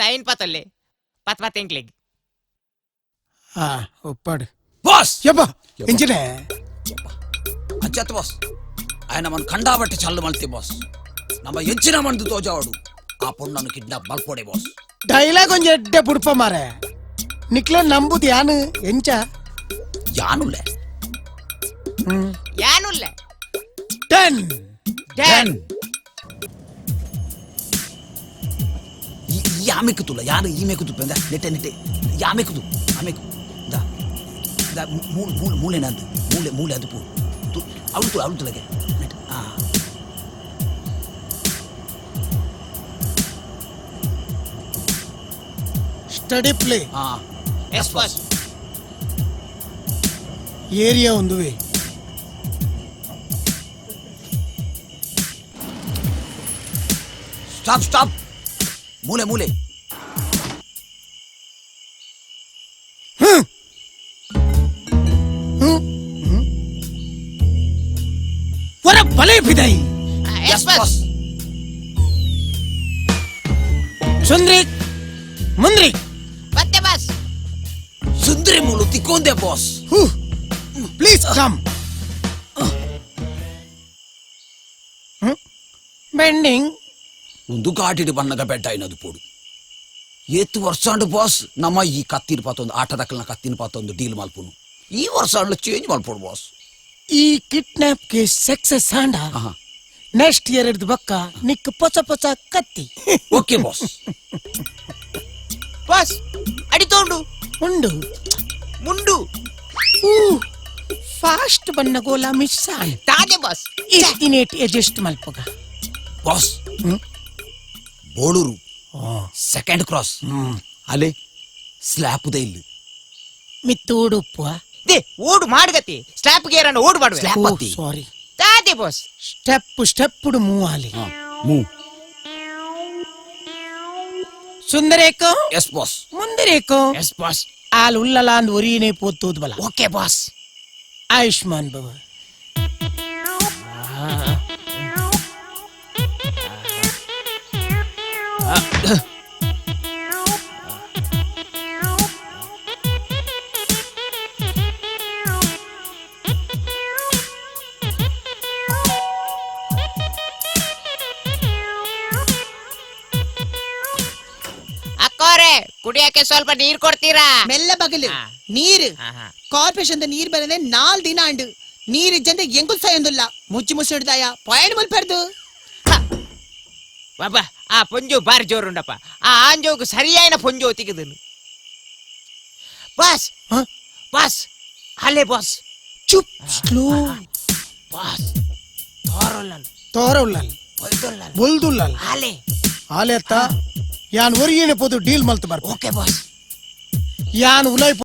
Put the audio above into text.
ನೈನ್ ಪತ್ತೊಲ್ಲೆ ಪತ್ ಪತ್ ಎಂಕ್ಲೆಗ್. ಆ ಒಪ್ಪಾಡು. ಬಾಸ್. ಯಪ್ಪ, ಇಂಚಿನೆ. ಅಂಚತ್ ಬಾಸ್, ఆయన మన కండాబట్టి చల్లు మల్తి బాస్. ನಮ್ಮ ಎಂಚಿನ ಮಂದು ತೋಜಾವಡು, ಆ ಪೊಣ್ಣನ್ನು ಕಿಡ್ನಾಪ್ ಮಲ್ಪೋಡೆ ಬಾಸ್. ಡೈಲಾಗ್ ಒಂಜಿ ಎಡ್ಡೆ ಬುಡ್ಪ ಮಾರೆ. ನಿಕ್ಲೆ ನಂಬುದು ಯಾನು ಎಂಚ? ಯಾನುಲ್ಲೆ. ಯಾನುಲ್ಲೆ. ಟೆನ್. ಡನ್. ಈ ಆಮೆಕು ತುಲ್ಲ ಯಾನು ಈ ಮೇಕು ತುಪ್ಪ ನೆಟ್ಟೆ ನೆಟ್ಟೆ ಯಾಮೆಕು ತು ಆಮೆಕು ದಾ ದಾ ಮೂಲೆ ಮೂಲೆ ಮೂಲೆ ನಂದು ಮೂಲೆ ಮೂಲೆ ಅದು ಪೂ ತು ಅವಳು ತು ಅವಳು ತುಲಗೆ ನೆಟ್ ಆ. Study play. ಆ, ಎಸ್ ಬಾಸ್. ಏರಿಯಾ ಒಂದುವೆ. ಸ್ಟಾಪ್ ಸ್ಟಾಪ್, ಮೂಲೆ ಮೂಲೆ. ಒರ ಬಲೆ ಫಿದೈ. S boss. ಸುಂದ್ರಿಕ್ ಮುಂದ್ರಿಕ್. ಮತ್ತೆ ಬಾಸ್. ಸುಂದರಿ ಮೂಲು ತಿಕ್ಕೊಂದೆ boss. Who, please come. Bending. ಒಂದು ಘಾಟಿಡು ಬಣ್ಣಗ ಬೆಡ್ಡ అయినದು ಪೋಡು. ಏತ್ ವರ್ಷಾಂಡು ಬಾಸ್, ನಮ್ಮ ಈ ಕತ್ತಿನ ಪಾತೊಂದು ಆಟದಕ್ಕಲ್ನ ಕತ್ತಿನ ಪಾತೊಂದು ಡೀಲ್ ಮಲ್ಪುನು. ಈ ವರ್ಷ ಚೇಂಜ್ ಮಲ್ಪೋಡು ಬಾಸ್. ಈ ಕಿಡ್ನಾಪ್ ಕೇಸ್ ಸಕ್ಸಸ್ ಆಂಡ ನೆಕ್ಸ್ಟ್ ಇಯರ್ ಹಿಡ್ದು ಬಕ್ಕ ನಿಕ್ ಪೊಸ ಪೊಸ ಕತ್ತಿ. Okay boss. ಬಾಸ್, ಅಡಿ ತೋಂಡು. ಉಂಡು. ಮುಂಡು. ಊ ಫಾಸ್ಟ್ ಬನ್ನ ಗೋಲ ಮಿಸ್ ಆಂಡ್. ತಾದೆ ಬಾಸ್. ಇತ್ತಿನೇಟ್ ಅಡ್ಜಸ್ಟ್ ಮಲ್ಪಗ. ಬಾಸ್. ಬೋಳೂರು ಸೆಕೆಂಡ್ ಕ್ರಾಸ್ ಅಲೆ ಸ್ಲ್ಯಾಪ್ the ಇಲ್ಲಿ. ಮಿತ್ತೋಡು ಉಪ್ಪುವ. They ಓಡು ಮಾಡುಗತಿ ಸ್ಲಾಪ್ ಗೇರನ್ನು ಓಡು ಮಾಡುವೆ. ಸ್ಲ್ಯಾಪ್ ಅತ್ತಿ. ಸಾರಿ. ತಾದೆ ಬಾಸ್. ಸ್ಟೆಪ್ ಸ್ಟೆಪ್ ಮೂವಾಲಿ. ಮೂ. ಸುಂದರೇಕೋ. Yes boss. ಮುಂದರೇಕೋ. Yes boss. ಆಲ್ ಉಲ್ಲಲ ಅಂದ್ ಒರಿಯನೇ ಪೋತೋದ್ ಬಲ. Okay boss. ಆಯುಷ್ಮಾನ್ ಭವ. ಅಕ್ಕೋರೆ, ಕುಡಿಯಕ್ಕೆ ಸ್ವಲ್ಪ ನೀರ್ ಕೊಡ್ತೀರಾ? ಮೆಲ್ಲ ಬಗಲು. ಆ. ನೀರು. ಆಹಾ. ಕಾರ್ಪೊರೇಷನ್ ನೀರ್ ಬರದೆ ನಾಲ್ ದಿನ ಅಂಡು. ನೀರ್ ಇಜ್ಜಂದೆ ಎಂಕುಲ್ ಸಾಯೊಂದುಲ್ಲ. ಮುಚ್ಚಿ ಮುಚ್ಚಿಡ್ದಾಯ ಪಾಯಿಂಟ್ ಮುಲ್ಪರ್ದು. ಬಾಬಾ, ಆ ಪೊಂಜು ಬಾರಿ ಜೋರುಂಡಪ್ಪ. ಆ ಆಂಜೋಗು ಸರಿಯಾಯಿನ ಪೊಂಜೋ ತಿಗದನು ಬಾಸ್. ಹ? ಬಾಸ್, ಅಲ್ಲೇ ಬಾಸ್. ಚುಪ್, ಸ್ಲೋ. ಬಾಸ್, ತೋರೊಲ್ಲಲ್. ತೋರ ಉಲ್ಲಲ್. ಬೊಲ್ದೊಲ್ಲಲ್. ಬೊಲ್ದುಲ್ಲಲ್. ಆಲೆ. ಆಲೆತ್ತ ಯಾನ್ ಒರಿಯನೆ ಪೋದು ಡೀಲ್ ಮಲ್ತು ಬರ್ಪ. Okay boss. ಯಾನ್ ಉಲೈ.